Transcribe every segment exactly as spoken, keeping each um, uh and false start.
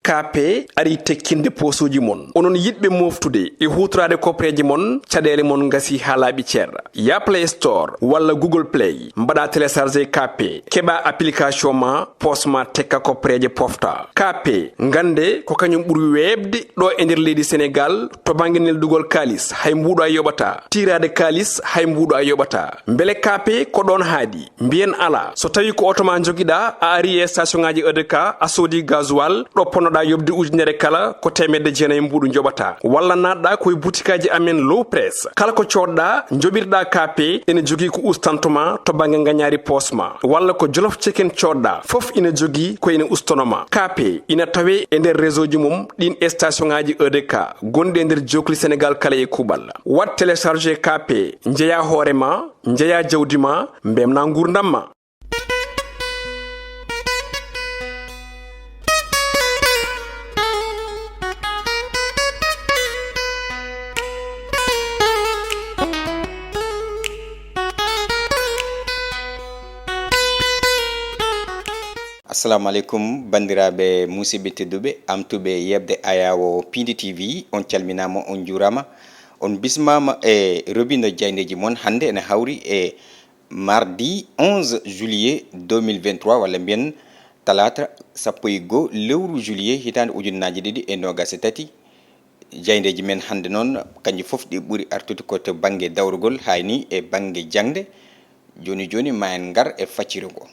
K P ari tekkinde poosuuji mon. Onon yiɗɓe mooftude e huutoraade kopreeje mon, caɗeele mon ngasii haa laaɓi cer. Ya Play Store walla Google Play, mbaɗa télécharger K P, keɓa application ma, poos ma tekka kopreeje pofta. K P, ngannde ko kañum ɓuri weeɓde ɗo e nder leydi Senegaal to bannge neldugol kaalis, hay mbuuɗo a yoɓata. Tiiraade kaalis, hay mbuuɗo a yoɓata. Mbele K P ko ɗoon haaɗi? Mbiyen alaa. So tawii ko oto ma njogiɗaa, a ari e station ŋaaji E D K, a soodi gasoil, ɗo ponnoɗaa yoɓde ujunere kala, ko teemedde jeenayi mbuuɗu njoɓataa. Walla naatɗaa ko e butikaaji amen Low Press. Kala ko coodɗaa, njoɓirɗaa K P, ene jogii ko ustanto ma to bannge ngañaari poos ma. Walla ko Jolof Chicken coodɗaa, fof ina jogii ko ene ustono ma. K P ina tawee e nder réseau ji mum ɗiin e station ŋaaji E D K gonɗi e nder jookli Senegaal kala e kuuɓal. Waɗ télécharger K P, njeyaa hoore ma, njeyaa jawdi ma, mbemnaa nguurndam ma. Assalamu aleykum, banndiraaɓe musidɓe tedduɓe, amtuɓe yeɓde Ayaawo Piindi T V, on calminaama, on njuuraama, on bismaama e robindo jaayndeeji mon. Hannde ene hawri e mardi onze juillet deux mille vingt-trois, walla mbiyen talaata sappo e goo lewru juillet hitaande ujunnaaje ɗiɗi e noogaas e tati. Jaayndeeji men hannde noon, kanji fof ɗi ɓuri artude ko to bannge dawrugol, hay ni e bannge jaŋde. Jooni jooni ma en ngar e facciro ngo.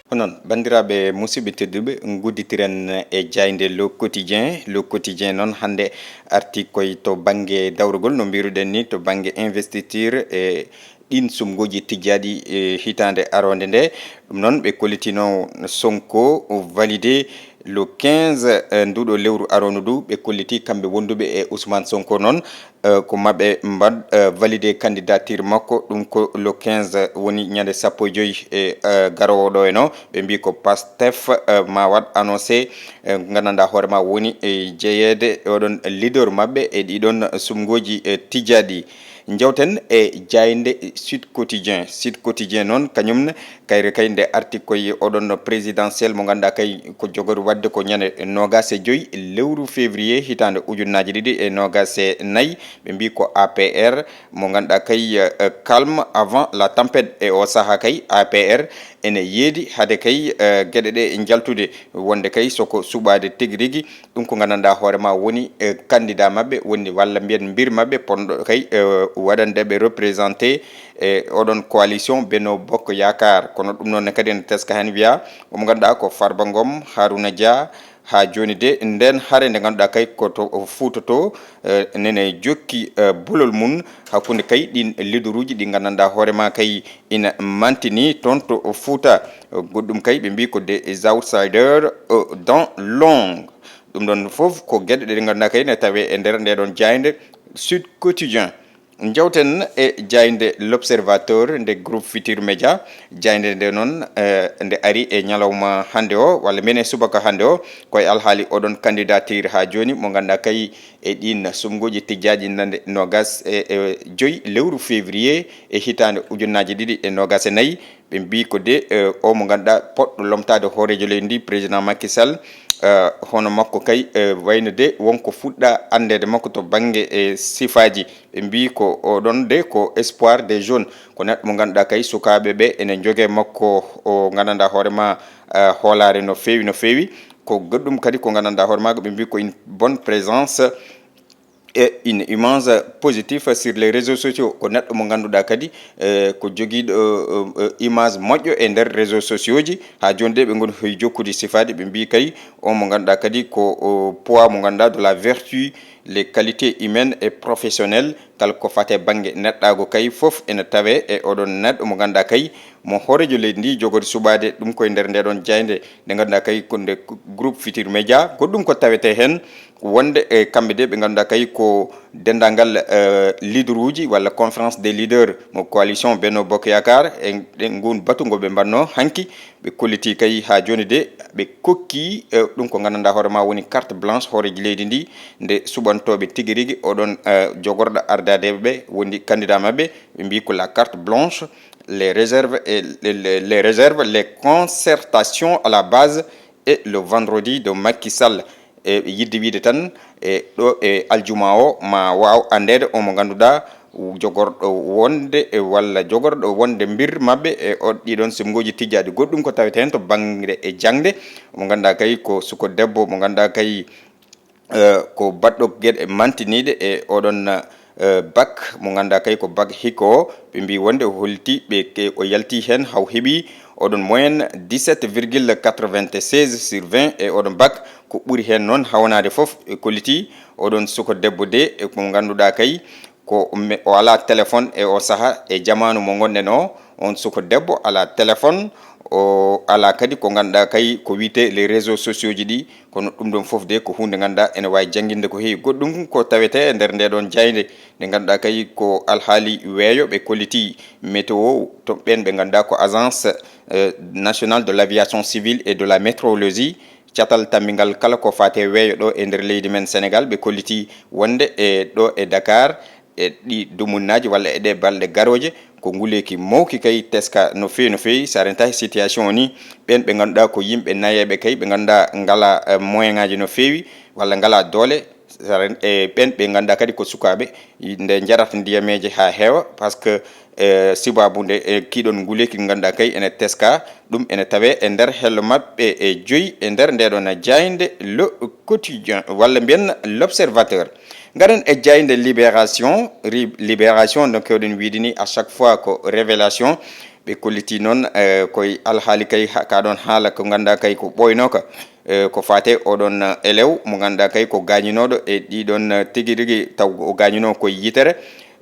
Ko noon, banndiraaɓe musidɓe tedduɓe, ngudditiren e jaaynde Le Quotidien. Le Quotidien noon hannde arti koy to bannge dawrugol, no mbiruɗen ni, to bannge investiture e ɗiin sumngooji tijjaaɗi e hitaande aroonde nde. Ɗum noon, ɓe kollitino Sonko validé le quinze, eh, nduɗo lewru aroonu ndu. Ɓe kolliti kamɓe wonduɓe e Ousmane Sonko noon, eh, ko maɓe mbaɗ, eh, validé candidature makko. Ɗum ko le quinze woni ñande sappo e joy e, eh, garoowo ɗo e no. Ɓe mbi ko Pastef, eh, ma waɗ annoncé, eh, nganndanɗaa hoore ma woni e jeyeede e oɗon leader maɓɓe e ɗiɗon sumngooji, eh, tijjaaɗi. Njewten e jaaynde Sud Quotidien. Sud Quotidien noon, kañum ne, kayre kay nde arti koye oɗon présidentiel mo ngannduɗaa kay ko jogori waɗde ko ñande noogaas e joy lewru février hitaande ujunnaaje ɗiɗi e noogaas e nayi. Ɓe mbi ko A P R mo ngannduɗaa kay, eh, calme avant la tempête. E o sahaa kay A P R ene yeedi hade kay, eh, geɗe ɗe njaltude wonde kay soko suɓaade tigi rigi. Ɗum ko nganndanɗaa hoore ma woni, eh, candidat maɓɓe, woni walla mbiyen mbir maɓɓe ponɗo kay, eh, waɗande ɓe représenté e oɗon coalition Benno Bokk Yaakaar. Kono ɗum noon ne kadi ene teska heen wiya omo ngannduɗaa ko Farba Ngom, Harouna Dia, haa jooni de ndeen hare nde ngannduɗaa kay ko to Fuuta to, eh, nene jokki, eh, bolol mum hakkunde kay ɗiin leaderuuji ɗi nganndanɗaa hoore ma kay ina mantini toon to Fuuta. Goɗɗum kay ɓe mbi ko des outsiders, eh, dans l'ombre. Ɗum ɗoon fof ko geɗe ɗe ngannduɗaa kay ne tawee e nder nde ɗoon jaaynde Sud Quotidien. Njewten e jaaynde L'Observateur nde Groupe Futurs Médias. Jaaynde nde noon, eh, nde ari e ñalawma hannde o, walla mbiyen e subaka hannde o, ko e alhaali oɗon candidature haa jooni mo ngannduɗaa kay e ɗiin sumngooji tijjaaɗi ñande noogaas e, e joy lewru février e hitaande ujunnaaje ɗiɗi e noogaas e nayi. Ɓe mbi ko de, eh, o mo ngannduɗaa poɗɗo lomtaade hooreejo leydi ndi, président Macky Sall, eh, hono makko kay, eh, wayno de wonko fuɗɗa anndeede makko to bannge, eh, sifaaji. Ɓe mbi ko oɗon de ko espoir des jeunes, ko neɗɗo mo ngannduɗaa kay sukaaɓe ɓe ene njogee makko o nganndanɗaa hoore ma, eh, hoolaare no feewi, no feewi. Ko goɗɗum kadi ko nganndanɗaa hoore ma ko ɓe mbi ko une bonne présence et une image positive sur les réseaux sociaux. Ko neɗɗo mo ngannduɗaa kadi, eh, ko jogiiɗo, eh, eh, image moƴƴo e nder réseaux sociaux ji. Haa jooni de ɓe ngoni hoy jokkude sifaaji, ɓe mbi kay on mo ngannduɗaa kadi ko, o, poids mo ngannduɗaa de la vertu, les qualités humaines et professionnelles. Kala ko fate bannge neɗɗaagu kay fof ene tawee e oɗon neɗɗo mo ngannduɗaa kay mo hooreejo leydi ndi jogori suɓaade ɗum koye nder nde ɗoon jaaynde nde ngannduɗaa kay ko nde Groupe Futurs Médias. Goɗɗum ko tawetee heen wonde e kamɓe de ɓe ngannduɗaa kay ko denndaangal, eh, leaderuuji walla conférence des leaders mo coalition Benno Bokk Yaakaar e, e nguun batu ngo ɓe mbaɗnoo hanki. Ɓe kolliti kay haa jooni de ɓe kokki, eh, ɗum ko nganndanɗaa hoore ma woni carte blanche hooreejo leydi ndi nde suɓantooɓe tigi rigi oɗon, eh, jogorɗo ardaadeeɓe ɓe wondi candidat maɓɓe. Ɓe mbi ko la carte blanche Les réserves et les, les, les réserves, les concertations à la base et le vendredi de Macky Sall. E yidde wiide tan, e ɗo e aljuma o ma waaw anndeede omo ngannduɗaa jogorɗo wonde e walla jogorɗo wonde mbir maɓɓe e o ɗiɗon semngooji tijjaaɗi. Goɗɗum ko tawete heen to bannge e jaŋde, omo ngannduɗaa kay ko suko debbo mo ngannduɗaa kay, eh, ko baɗɗo geɗe mantiniiɗe e oɗon, eh, bac mo ngannduɗaa kay ko bac hiko o. Ɓe mbi wonde o holti ɓe ke-, o yalti heen haw heɓi oɗon moyenne dix-sept virgule quatre-vingt-seize sur vingt e oɗon bac. Ko ɓuri heen noon hawnaade fof e kolliti oɗon suko debbo de e mo ngannduɗaa kay ko me-, o alaa téléphone e o saha e jamaanu mo ngonɗen o. On suko debbo alaa téléphone, o alaa kadi ko ngannduɗaa kay ko wiyetee les réseaux sociaux ji ɗi. Kono ɗum ɗon fof de ko huunde ngannduɗaa ene waawi jannginde ko heewi. Goɗɗum ko tawetee e nder ndee ɗoon jaaynde nde ngannduɗaa kay ko alhaali weeyo ɓe kolliti météo to ɓeen ɓe ngannduɗaa ko agence, eh, nationale de l'aviation civile et de la météorologie. Catal tammbingal kala ko faati e weeyo ɗo e nder leydi men Sénégal, ɓe kolliti wonde e ɗo e Dakar, e ɗi dumunnaaji walla e ɗe balɗe garooje, ko nguleeki mawki kay teska no feewi, no feewi. So a rentaaki situation o ni, ɓeen ɓe ngannduɗaa ko yimɓe nayeeɓe kay, ɓe ngannduɗaa ngalaa, eh, moyen ŋaaji no feewi walla ngalaa doole, so a ren-, e ɓeen ɓe ngannduɗaa kadi ko sukaaɓe, nde njarata ndiyameeje haa heewa, parce que, eh, sibaabu nde, eh, kiiɗon nguleeki ngannduɗaa kay ene teska, ɗum ene tawee e nder hello maɓɓe e joyi e nder ndee ɗoon jaaynde Le Quotidien walla mbiyen L'Observateur. Ngaren e jaaynde Libération, ri-, Libération no keewɗen wiide ni à chaque fois ko révélation. Ɓe kolliti noon, eh, koye alhaali kay ha-, ka ɗoon haala ko ngannduɗaa kay ko ɓooynooka, eh, ko faate oɗon, eh, élève mo ngannduɗaa kay ko gaañinooɗo e ɗiɗon, eh, tigi rigi taw o gaañinoo koye yitere.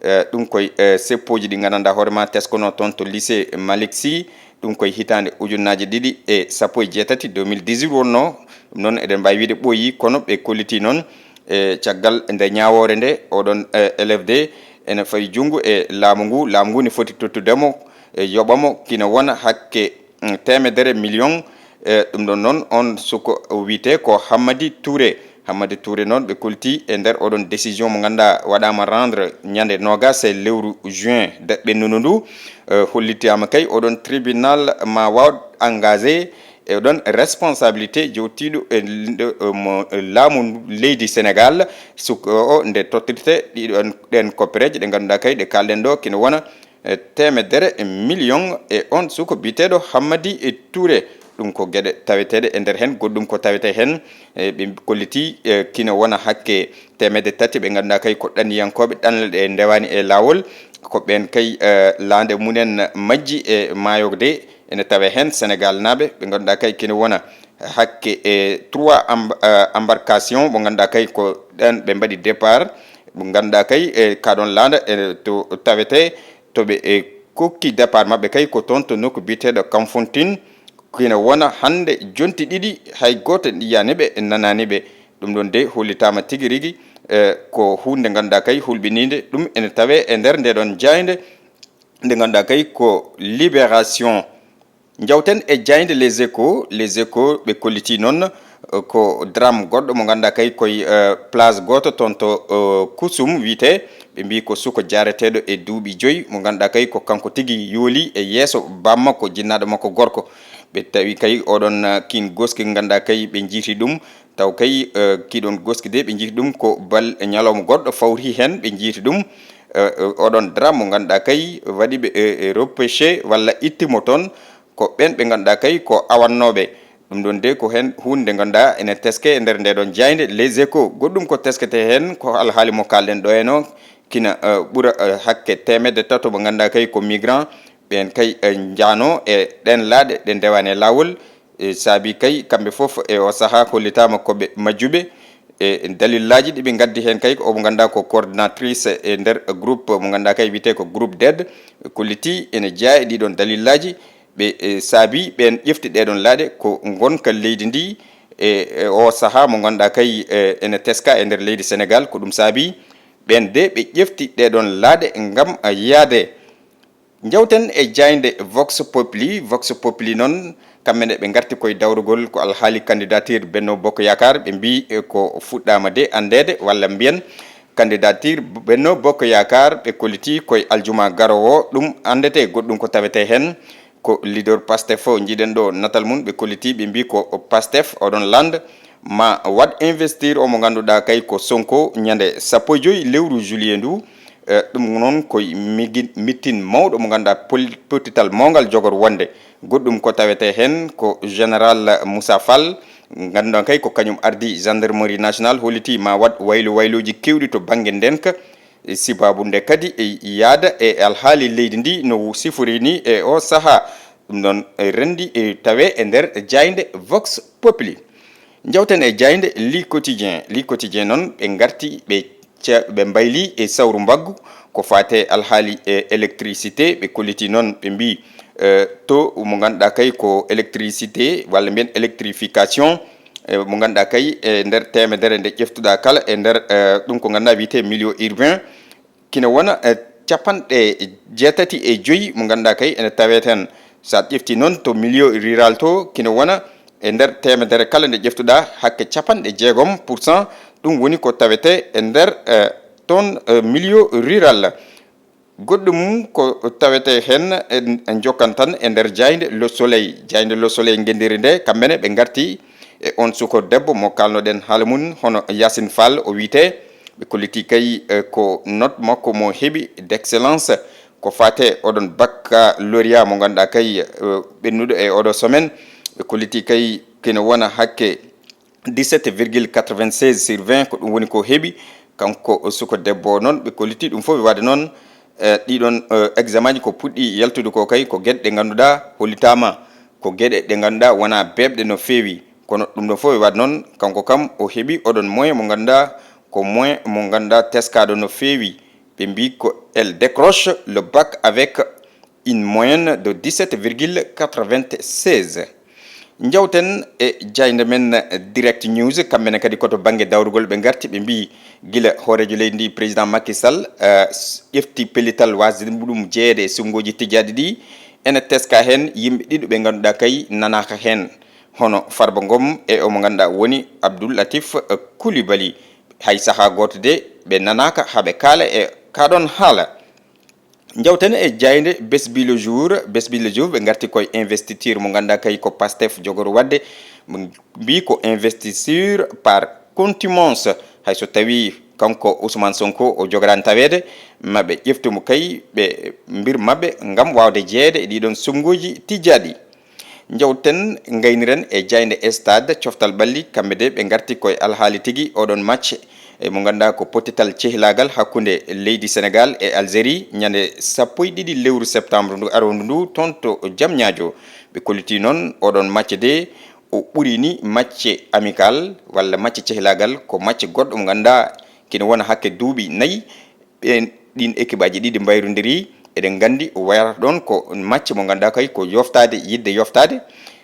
Eh, ɗum koye, eh, seppooji ɗi nganndanɗaa hoore ma teskono toon to lycée Malick Sy. Ɗum koye hitaande ujunnaaje ɗiɗi e sappo e jeetati, deux mille dix-huit wonnoo. Ɗum noon eɗen mbaawi wiide ɓooyi, kono ɓe kolliti noon, e caggal nde ñaawoore nde, oɗon, e, élève de ene fayi junngo e laamu ngu. Laamu ngu ne foti tottude mo, e yoɓa mo kina wona hakke, mm, teemedere million. E ɗum ɗon noon, on suko wiyetee ko Hammadi Touré. Hammadi Touré noon, ɓe kolti e nder oɗon décision mo ngannduɗaa waɗaama rendre ñande noogas e lewru juin de-, ɓennuɗo ndu, eh, hollitaama kay oɗon tribunal ma waaw engagé e oɗon responsabilité jowtiiɗo e l-, e mo, e laamu leydi Sénégal, suko o nde tottirte ɗiɗon ɗen koppereeje ɗe ngannduɗaa kay ɗe kaalɗen ɗo kina wona e teemedere million e on suko biyeteeɗo Hammadi e Touré. Ɗum ko geɗe taweteeɗe e nder heen, goɗɗum ko tawetee heen, e ɓe kolliti, e kina wona hakke teemedde tati ɓe ngannduɗaa kay ko ɗanniyankooɓe ɗanle ɗe ndewaani e laawol. Ko ɓeen kay, e laande mumen majji e maayo de ene tawee heen Sénégal naaɓe ɓe ngannduɗaa kay kina wona hakke e trois amb-, e embarcation mo ngannduɗaa kay ko ɗeen ɓe mbaɗi départ. Mo ngannduɗaa kay e ka ɗoon laande e to tawetee to ɓe, e, kokki départ maɓɓe kay ko toon to nokku biyeteeɗo Kafountine, kina wona hannde jonti ɗiɗi hay gooto yiyaani ɓe, nanaani ɓe. Ɗum ɗon de hollitaama tigi rigi, e, ko huunde ngannduɗaa kay hulɓiniinde. Ɗum ene tawee e nder ndee ɗoon jaaynde nde ngannduɗaa kay ko Libération. Njawten e jaaynde Les Échos. Les Échos ɓe kolliti noon, eh, ko drame goɗɗo mo ngannduɗaa kay koye, eh, place gooto toon to, eh, Kusum wiyetee. Ɓe mbii ko suko jaareteeɗo e duuɓi joyi mo ngannduɗaa kay ko kanko tigi yooli e yeeso baam makko, jinnaaɗo makko gorko. Ɓe tawi kay oɗon, eh, kiin goski ngannduɗaa kay ɓe njiiti ɗum. Taw kay, eh, kiiɗon goski de ɓe njiiti ɗum ko bal-, ñalawma goɗɗo fawri heen ɓe njiiti ɗum. Eh, eh, oɗon drame mo ngannduɗaa kay waɗi ɓe, eh, eh, repêché walla itti mo toon. Ko ɓeen ɓe ngannduɗaa kay ko awannooɓe. Ɗum ɗon de ko heen huunde nde ngannduɗaa ene teske e nder ndee ɗoon jaaynde Les Échos. Goɗɗum ko tesketee heen ko alhaali mo kaalɗen ɗo heen o, kina, eh, ɓura, eh, hakke teemedde tato mo ngannduɗaa kay ko migrant. Ɓeen kay, eh, njaanoo e ɗeen laaɗe ɗe ndewaani e laawol. E saabi kay kamɓe fof e o sahaa hollitaama ko ɓe majjuɓe. E dalillaaji ɗi ɓe ngaddi heen kay ko omo ngannduɗaa ko coordinatrice e nder groupe mo ngannduɗaa kay wiyetee ko groupe d'aide. Kolliti ene jeyaa e ɗii ɗoon dalillaaji. Ɓe, e, saabi ɓeen ƴefti ɗee ɗoon laaɗe ko ngonka leydi ndi e, e o sahaa mo ngannduɗaa kay, e, ene teska e nder leydi Sénégal. Ko ɗum saabi ɓeen de ɓe ƴefti ɗee ɗoon laaɗe ngam, a, yaade. Njawten e jaaynde Vox Populi. Vox Populi noon, kamɓe ne ɓe ngarti koye dawrugol ko alhaali candidature Benno Bokk Yaakaar. Ɓe mbii, e, ko fuɗɗaama de anndeede walla mbiyen Candidature Benno Bokk Yaakaar ɓe kolliti koye aljuma garoowo, ɗum anndete goɗɗum ko tawete heen ko leader Pastef o, njiɗen ɗo natal mum, ɓe kolliti ɓe mbi ko Pastef oɗon land ma waɗ investir o mo ngannduɗaa kay ko Sonko ñande sappo e joyi lewru juillet ndu. Eh, ɗum noon koye migi-, meeting mawɗo mo ngannduɗaa pol-, pottital mawngal jogor wonde. Goɗɗum ko tawete heen ko général Moussa Fall, ngannduɗaa kay ko kañum ardi gendarmerie nationale, holliti ma waɗ waylo waylooji keewɗi to bannge ndenka. E sibaabu nde kadi e yaada e alhaali leydi ndi no sifori ni e o sahaa. Ɗum noon e renndi e tawe e nder jaaynde Vox Populi. Njawten e jaaynde Le Quotidien. Le Quotidien noon ɓe ngarti ɓe ce-, ɓe mbayli e sawru mbaggu ko faate alhaali e électricité. Ɓe kolliti noon ɓe mbi, eh, to mo ngannduɗaa kay ko électricité walla mbiyen électrification, eh, mo ngannduɗaa kay e nder teemedere nde ƴeftuɗaa kala e nder, eh, ɗum ko ngannduɗaa wiyetee milieu urbain, kina wona, eh, capanɗe jeetati e joyi mo ngannduɗaa kay ene tawee tan. So a ƴefti noon to milieu rural to, kina wona e nder teemedere kala nde ƴeftuɗaa, hakke capanɗe jeegom pour cent, ɗum woni ko tawetee e nder, eh, toon, eh, milieu rural. Goɗɗum ko tawetee heen, en, en jokkan tan e nder jaaynde Le Soleil. Jaaynde Le Soleil ngenndiri nde, kamɓe ne ɓe ngarti e on suko debbo mo kaalnoɗen haala mum, hono Yacine Fall o wiyetee. Ɓe kolliti kay, eh, ko note makko mo heɓi d'excellence ko faate oɗon baccalauréat mo ngannduɗaa kay, eh, ɓennuɗo e oɗo semaine. Ɓe kolliti kay kene wona hakke dix-sept virgule quatre-vingt-seize sur vingt, ko ɗum woni ko heɓi. Kanko suko debbo o noon, ɓe kolliti ɗum fof, ɓe waɗde noon, eh, ɗiɗon, eh, examen ji ko puɗɗi yaltude ko kay, ko geɗe ɗe ngannduɗaa hollitaama, ko geɗe ɗe ngannduɗaa wonaa beeɓɗe no feewi. Kono ɗum ɗo fof, ɓe waɗde noon, kanko kam o heɓi oɗon moyen mo ngannduɗaa ko moyen mo ngannduɗaa teskaaɗo no feewi. Ɓe mbi ko elle décroche le bac avec une moyenne de dix-sept virgule quatre-vingt-seize. Njawten e jaaynde men Direct News, kamɓe ne kadi ko to bannge dawrugol ɓe ngarti, ɓe mbi gila hooreejo leydi ndi, président Macky Sall, eh, s-, ƴefti pellital waasde ɗum jeyeede e suɓngooji tijjaaɗi ɗi, ene teska heen yimɓe ɗiɗo ɓe ngannduɗaa kay nanaaka heen, hono Farba Ngom e omo ngannduɗaa woni Abdoul Latif, eh, Coulibaly. Hay sahaa gooto de ɓe nanaaka haa ɓe kaala e kaa ɗoon haala. Njawten e jaaynde Bés Bi Le Jour. Bés Bi Le Jour, ɓe ngarti koye investiture mo ngannduɗaa kay ko Pastef jogori waɗde. Mbi ko investiture par contumace. Hay so tawii kanko Ousmane Sonko o jogoraani taweede, ma ɓe ƴeftu mo kay ɓe mbir maɓɓe ngam waawde jeyeede e ɗiɗon suɓngooji tijjaaɗi. Njawten, ngayniren e jaaynde Stade, coftal ɓalli, kamɓe de ɓe ngarti koye alhaali tigi oɗon match, e mo ngannduɗaa ko pottital cehilaagal hakkunde leydi Sénégal e Algérie, ñande sappo e ɗiɗi lewru septembre ndu arowndu ndu, toon to Diamniadio. Ɓe kolliti noon oɗon match de, o ɓuri ni match amical walla match cehilaagal, ko match goɗɗo mo ngannduɗaa kina wona hakke duuɓi nayi, ɓeen, ɗiin équipe aji ɗiɗi mbayrondiri. Eɗen nganndi o wayata ɗoon ko match mo ngannduɗaa kay ko yoftaade, yiɗde yoftaade.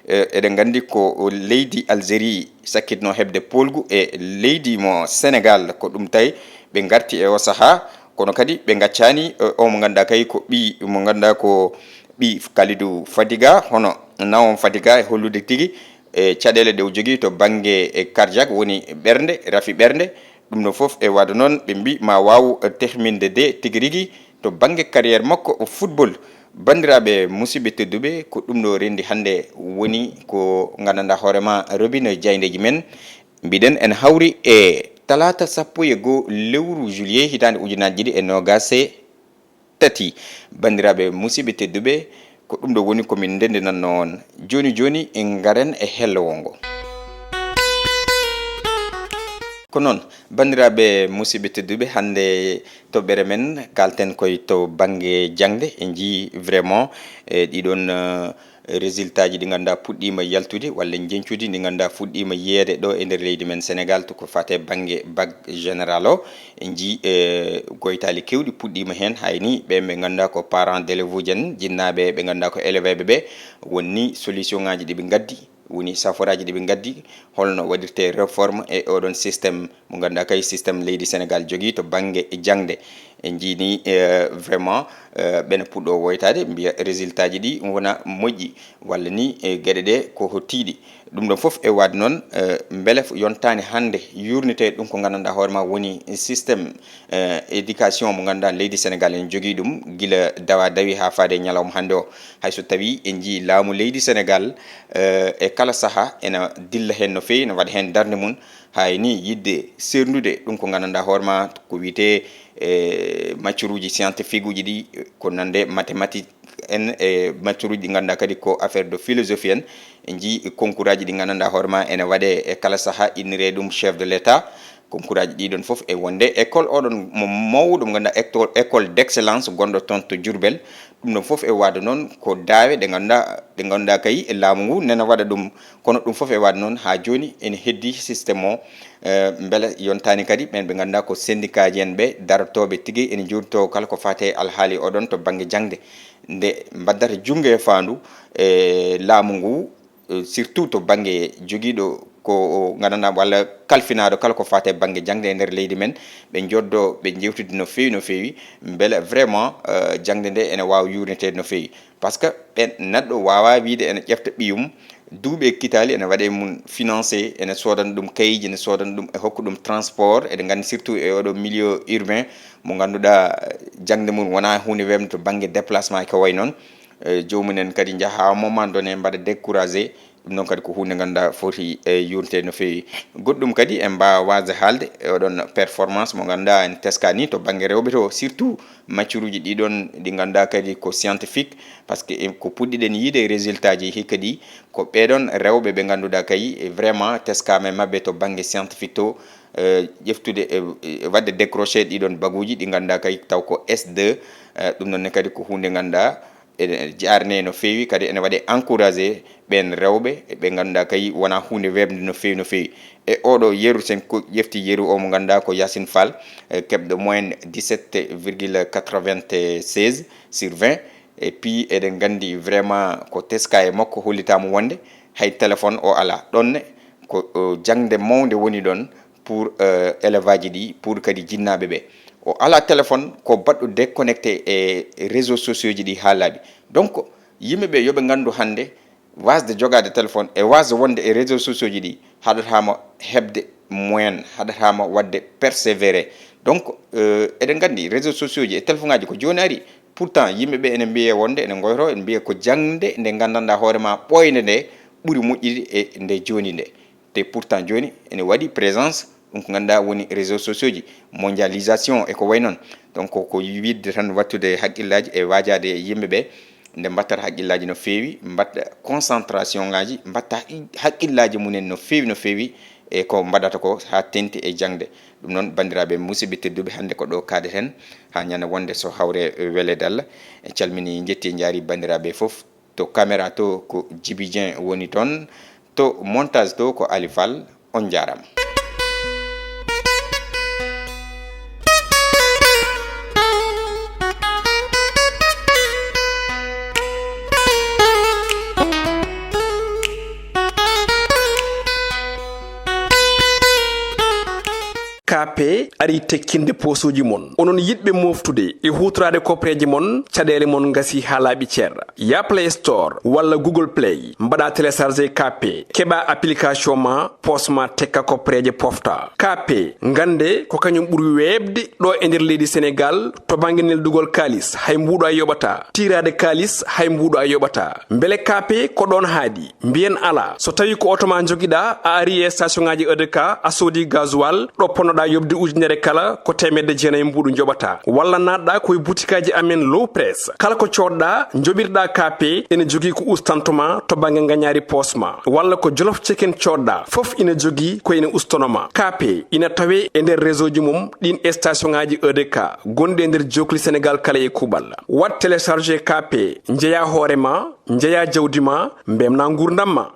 Eh, eɗen nganndi ko leydi Algérie sakkitno heɓde poolgu e leydi mo Sénégal, ko ɗum tawi ɓe ngarti e o sahaa. Kono kadi ɓe ngaccaani, eh, o mo ngannduɗaa kay ko ɓii mo ngannduɗaa ko ɓii Kalidou Fadiga, hono Naon Fadiga, e hollude tigi e caɗeele ɗe o jogii to bannge e cardiaque, woni ɓernde, rafi ɓernde. Ɗum ɗo fof e waɗde noon, ɓe mbi ma waaw, eh, tehminde de tigi rigi to bannge carrière makko o football. Banndiraaɓe musidɓe tedduɓe, ko ɗum ɗo renndi hannde woni ko nganndanɗaa hoore ma robinet jaayndeeji men. Mbiɗen en hawri e talaata sappo e goo lewru juillet hitaande ujunaaji ɗiɗi e noogaas e tati. Banndiraaɓe musidɓe tedduɓe, ko ɗum ɗo woni ko min ndenndinannoo on. Jooni jooni, en ngaren e hello wongo. Ko noon, banndiraaɓe musidɓe tedduɓe, hannde toɓɓere men kaalten koye to bannge jaŋde. En njii vraiment, e ɗiɗon, eh, résultat ji ɗi ngannduɗaa puɗɗiima yaltude walla njeñcuuji ɗi ngannduɗaa fuɗɗiima yiyeede ɗo e nder leydi men Sénégal, to ko faate bannge bac général o. En njii, eh, goytaali keewɗi puɗɗiima heen, hay ni ɓeen ɓe ngannduɗaa ko parents d'élèves uji en, jinnaaɓe ɓe ngannduɗaa ko élève ɓe ɓe, won ni solution ŋaaji ɗi ɓe ngaddi, woni saforaaji ɗi ɓe ngaddi, holno waɗirtee réforme e oɗon système mo ngannduɗaa kay système leydi Sénégal jogii to bannge jaŋde. En njii ni, eh, vraiment, eh, ɓena puɗɗo woytaade, mbiya résultat ji ɗi wona moƴƴi, walla ni, eh, geɗe ɗe ko ho tiiɗi. Ɗum ɗon fof e waade noon, eh, mbele f-, yontaani hannde yuurnitee ɗum ko nganndanɗaa hoore ma woni système, eh, éducation mo ngannduɗaa leydi Sénégal ene jogii ɗum gila dawa dawi haa faade e ñalawma hannde o. Hay so tawii en njii laamu leydi Sénégal, eh, e kala saha ena dilla heen no feewi, ene waɗa heen darnde mum, hay ni yiɗde seerndude ɗum ko nganndanɗaa hoore ma ko wiyetee, eh, matière uji scientifique uji ɗi, ko nande mathématique en e matière uji ɗi ngannduɗaa kadi ko affaire de philosophie en. En njii concours aji ɗi nganndanɗaa hoore ma ene waɗe e kala saha, inniree ɗum chef de l'État. Concours aji ɗi ɗon fof e wonde école oɗon mo mawɗo mo ngannduɗaa école, école d'excellence gonɗo toon to Diourbel. Ɗum ɗon fof e waade noon ko daawe ɗe ngannduɗaa, ɗe ngannduɗaa kay e laamu ngu nena waɗa ɗum. Kono ɗum fof e waade noon haa jooni ene heddi système o, eh, mbele yontaani kadi ɓeen ɓe ngannduɗaa ko syndicat ji en ɓe darotooɓe tigi ene njuurtoo kala ko faati e alhaali oɗon to bannge jaŋde. Nde mbaddata junngo e faandu e laamu ngu, eh, surtout to bannge jogiiɗo ko o nganndanɗaa walla kalfinaaɗo kala ko faati e bannge jaŋde e nder leydi men, ɓe njooddoo, ɓe njeewtida no feewi, no feewi, mbele vraiment, eh, jaŋde nde ene waawa yuurneteede no feewi. Par ce que ɓen neɗɗo waawaa wiyde ene ƴefta ɓiyum, duuɓi e kitaali ene waɗa e mum financé, ene soodana ɗum kayeeji, ene soodana ɗum, e hokka ɗum transport. Eɗen nganndi surtout e oɗo milieu urbain mo ngannduɗaa, eh, jaŋde mum wonaa huunde weeɓnde to bannge déplacement e ko wayi noon. Eh, joomum en kadi njaha haa moment donné mbaɗa découragé. Ɗum noon kadi ko huunde ngannduɗaa foti e yuurnde no feewi. Goɗɗum kadi en mbaawa waasde haalde e oɗon performance mo ngannduɗaa en teska ni to bannge rewɓe to, surtout matière uji ɗi ɗon ɗi ngannduɗaa kadi ko scientifique, par ce que en, ko puɗɗiɗen yiide e résultat ji hikka ɗi, ko ɓeɗon rewɓe ɓe ngannduɗaa kay vraiment teskaama e maɓɓe to bannge scientifique to, eh, ƴeftude e, e waɗde décroché ɗi ɗon baguuji ɗi ngannduɗaa kay taw ko S deux, eh, ɗum noon ne kadi ko huunde ngannduɗaa ene jaarne no feewi, kadi ene waɗe encouragé ɓeen rewɓe ɓe ngannduɗaa kay wonaa huunde weeɓnde no feewi, no feewi. E oɗo yeru sen ko ƴefti yeru o mo ngannduɗaa ko Yacine Fall, eh, keɓɗo moyenne dix-sept virgule quatre-vingt-seize sur vingt. Et puis eɗen nganndi vraiment ko teska e makko hollitaama wonde hay téléphone o alaa. Ɗon ne ko, o, jaŋde mawnde woni ɗon pour, euh, élève aji ɗi, pour kadi jinnaaɓe ɓe. O alaa téléphone, ko baɗɗo déconnecté e réseaux sociaux ji ɗi haa laaɓi. Donc yimɓe ɓe yo ɓe nganndu hannde waasde jogaade téléphone e waasde wonde e réseaux sociaux ji ɗi haɗataama heɓde moyen, haɗataama waɗde persévérer. Donc, euh, eɗen nganndi réseaux sociaux ji e téléphone aji ko jooni ari. Pourtant yimɓe ɓe ene mbiya wonde ene ngoyro, ene mbiya ko jaŋde nde nganndanɗaa hoore ma ɓooynde nde ɓuri moƴƴude e nde jooni nde. Te pourtant jooni ene waɗi présence ɗum ko ngannduɗaa woni réseaux sociaux ji, mondialisation e ko wayi noon. Donc ko, ko yiɗde tan wattude hakkillaaji e waajaade yimɓe ɓe nde mbattata hakkillaaji no feewi, mbatta concentration ngaji, mbatta hakkillaaji mumen no feewi, no feewi e ko mbaɗata ko haa teŋti e jaŋde. Ɗum noon banndiraaɓe musidɓe tedduɓe, hannde ko ɗo kaadeten haa ñande wonde so hawre welee dalla. En calminii, njettii, njaari banndiraaɓe fof. To caméra to ko Djiby Dieng woni toon, to montage to ko Ali Fall. On njaaraama. K P arii tekkinde poosooji mon. Onon yiɗɓe mooftude e huutoraade kopreeje mon, caɗeele mon ngasii haa laaɓi cer. Yah Play Store walla Google Play, mbaɗa télécharger K P, keɓa application ma, poos ma tekka kopreeje pofta. K P, ngannde ko kañum ɓuri weeɓde ɗo e nder leydi Sénégal to bannge neldugol kaalis, hay mbuuɗo a yoɓataa. Tiiraade kaalis, hay mbuuɗo a yoɓataa. Mbele K P ko ɗoon haaɗi? Mbiyen alaa. So tawii ko oto ma njogiɗaa, a arii e station ŋaaji E D K, a soodii gasoil, ɗo ponnoɗaa yoɓde ujunere kala, ko teemedde jeenayi mbuuɗu njoɓataa. Walla naatɗaa ko e butikaaji amen Low Press. Kala ko coodɗaa, njoɓirɗaa K P, ene jogii ko ustanto ma to bannge ngañaari poos ma. Walla ko Jolof Chicken coodɗaa, fof ina jogii ko ene ustono ma. K P ina tawee e nder réseau ji mum ɗiin e station ŋaaji E D K gonɗi e nder jookli Sénégal kala e kuuɓal. Waɗ télécharger K P, njeyaa hoore ma, njeyaa jawdi ma, mbeltinaa nguurndam ma.